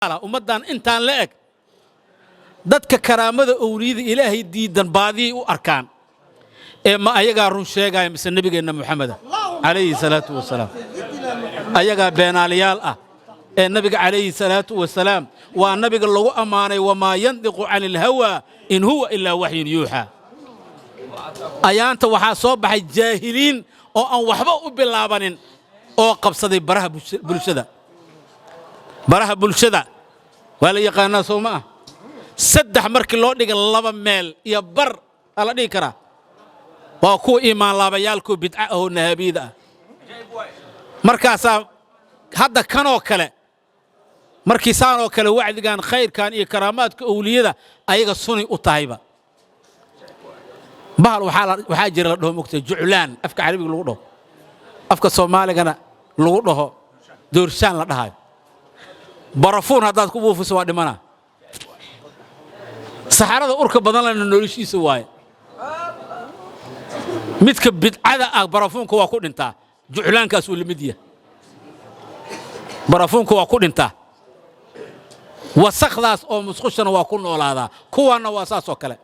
Ummaddan intaan la eg, dadka karaamada owliyada Ilaahay diidan baadiyay u arkaan. Ee ma ayagaa run sheegaya mise nebigeenna Moxameda calayhi salaatu wasalaam? Ayagaa beenaalayaal ah. Ee nabiga calayhi salaatu wasalaam waa nabiga lagu ammaanay: "وما ينطق عن الهوى إن هو إلا وحي يوحى." Ayaanta waxaa soo baxay jaahiliin oo aan waxba u bilaabanin oo qabsaday baraha bulshada. Baraha bulshada waa la yaqaanaa, soo ma ah? Saddex markii loo dhiga, laba meel iyo bar aa la dhihi karaa waa kuwa iimaanlaabayaalkoo bidca ahoo nahaabiyada ah. Markaasaa hadda kanoo kale, markii saanoo kale wacdigan khayrkan iyo karaamaadka owliyada ayaga sunay u tahayba. Bahal waxaa jira la dhaho, mogtay, juclaan afka Carabiga lagu dhaho, afka Soomaaligana lagu dhaho doorshaan la dhahayo. Barafuun haddaad ku buufiso waa dhimanaa. Saxarada urka badan lena noloshiisa waaye. Midka bidcada ah barafuunka waa ku dhintaa. Juclaankaas uu la mid yahay, barafuunka waa ku dhintaa, wasakhdaas oo musqushana waa ku noolaadaa. Kuwaanna waa saas oo kale.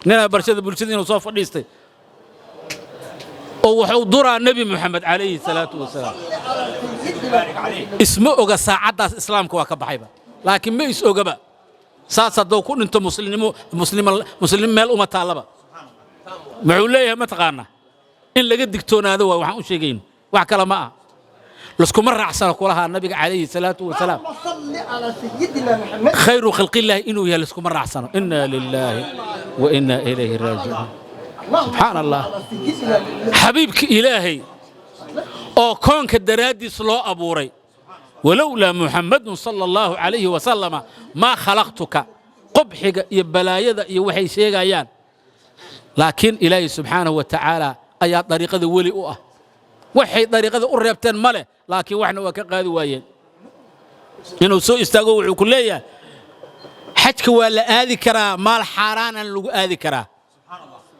Ninaa barshada bulshada inuu soo fadhiistay oo wuxuu duraa Nebi Moxamed calayhi salaatu wasalaam. Isma oga saacaddaas Islaamka waa ka baxayba, laakiin ma is ogaba. Saas hadduu ku dhinto, muslimnimo muslim meel uma taallaba. Muxuu leeyahay? Ma taqaanaa? In laga digtoonaado waay. Waxaan u sheegayno wax kale ma ah. Laskuma raacsano kulahaa nabiga calayhi salaatu wasalaam صل على سيدنا محمد خير خلق الله inuu yahay laskuma raacsano. إنا لله وإنا إليه راجعون. Subxaan Allah. على سيدنا محمد. Xabiibka Ilaahay oo koonka daraaddiis loo abuuray, "ولولا محمد صلى الله عليه وسلم ما خلقتك." Qubxiga iyo balaayada iyo waxay sheegayaan, laakiin Ilaahay subxaanahu wa tacaala ayaa dariiqada weli u ah. Waxay dariiqada u reebteen ma leh, laakiin waxna waa ka qaadi waayeen. Inuu soo istaago wuxuu ku leeyahay: xajka waa la aadi karaa, maal xaaraanaan lagu aadi karaa,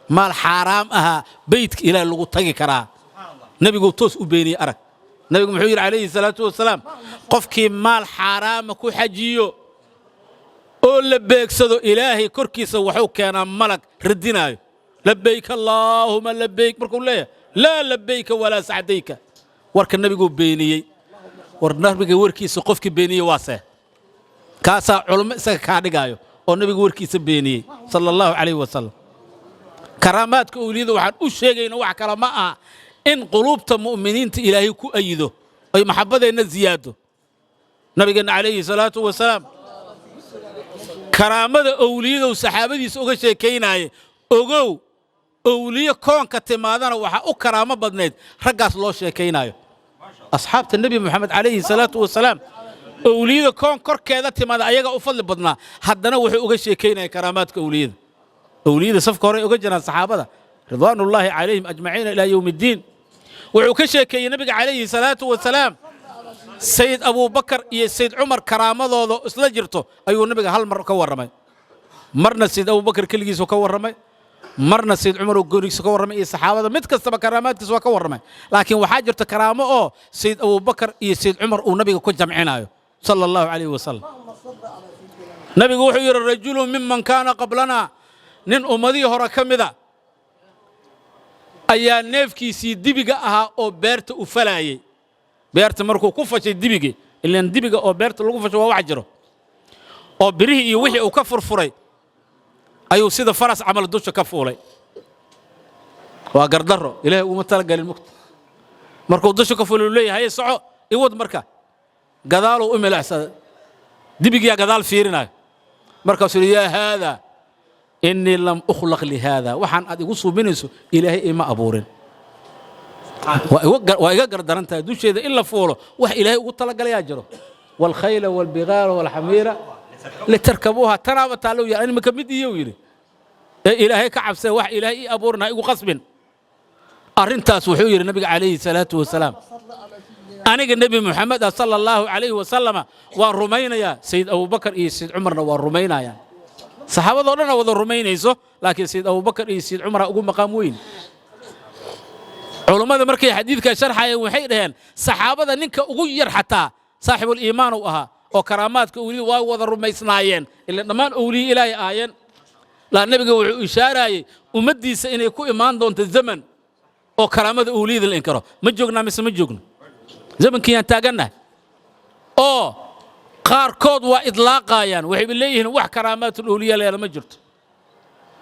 maal xaaraam ahaa beytka Ilaah lagu tagi karaa. Nebiguu toos u beeniyey. Arag, nabigu muxuu yidhi calayhi salaatu wasalaam? Qofkii maal xaaraama ku xajiyo oo la beegsado, Ilaahay korkiisa waxuu keenaa malag radinaayo: "لبيك اللهم لبيك." Markuu leeyahay: "لا لبيك ولا سعديك." Warka nabiguu beeniyey. War nabiga warkiisa qofkii beeniyey waa see? Kaasaa culummo isaga kaa dhigaayo oo nabiga warkiisa beeniyey sala allahu calayhi wasalam. Karaamaadka owliyada waxaan u sheegayna wax kale ma aha, in quluubta mu'miniinta Ilaahay ku ayido, ay maxabbadeenna ziyaado. Nabigeenna calayhi salaatu wasalaam karaamada owliyadow saxaabadiisa uga sheekaynaaye. Ogow, owliye koonka timaadana waxaa u karaamo badnayd raggaas loo sheekaynaayo, asxaabta Nebi Moxamed calayhi salaatu wasalaam. Owliyada koon korkeeda timaada ayagaa u fadli badnaa, haddana wuxuu uga sheekaynaya karaamaadka owliyada. Owliyada safka hore uga jiraan saxaabada رضوان الله عليهم أجمعين إلى يوم الدين. Wuxuu ka sheekeeyey nabiga calayhi salaatu wasalaam Sayid Abuubakar iyo Sayid Cumar karaamadooda isla jirto ayuu nabiga hal mar ka warramay. Marna Sayid Abuubakar keligiisu ka warramay, marna Sayid Cumar oo goonigiisu ka warramay, iyo saxaabada mid kastaba karaamaadkiisa waa ka warramay. Laakiin waxaa jirta karaamo oo Sayid Abuubakar iyo Sayid Cumar uu nabiga ku jamcinayo sala allahu calayhi wasalam. Nabigu wuxuu yidhi: "رجل ممن كان قبلنا." Nin ummadihii hore ka mida ayaa neefkiisii dibiga ahaa oo beerta u falaayey, beerta markuu ku fashay dibigii, ilaan dibiga oo beerta lagu fasho waa wax jiro, oo birihii iyo wixii uu ka furfuray ayuu sida faras camal dusha ka fuulay. Waa gardarro, Ilaahay uma talagalin mugta. Markuu dusha ka fuulay uu leeyahay: "Haye, soco, iwad." Marka gadaaluu u milicsaday, dibigiyaa gadaal fiirinayo. Markaasuu yidhi: "يا هذا، إني لم أخلق لهذا." Waxaan aad igu suubinayso Ilaahay ima abuurin, waa iga gardaran tahay dusheeda in la fuulo. Wax Ilaahay ugu talagalayaa jiro: "والخيل والبغال والحمير لتركبوها." Tanaaba taallow yahay anima ka mid iyou yidhi. Ee Ilaahay ka cabsee, wax Ilaahay ii abuurin ha igu qasbin arrintaas. Wuxuu yidhi nabiga calayhi salaatu wasalaam: aniga Nebi Moxamed ah sala allahu calayhi wasalama waan rumaynayaa, Sayid Abubakar iyo Sayid Cumarna waa rumaynayaan. Saxaabadoo dhan wada rumaynayso, laakiin Sayid Abubakar iyo Sayid Cumara ugu maqaam weyn. Culummada markay xadiidka sharxayeen waxay dhaheen: saxaabada ninka ugu yar xataa saaxibuliimaan uu ahaa. Oo karaamaadka owliyada waa wada rumaysnaayeen, ila dhammaan owliye Ilaahay ahaayeen. Laa, nebiga wuxuu ishaarayey ummaddiisa inay ku imaan doonto zaman oo karaamada owliyada la inkaro. Ma joognaa mise ma joogno? Zamankiyaan taagannahay oo qaarkood waa idlaaqayaan, waxayba leeyihiin wax karaamaatul owliya leela ma jirto.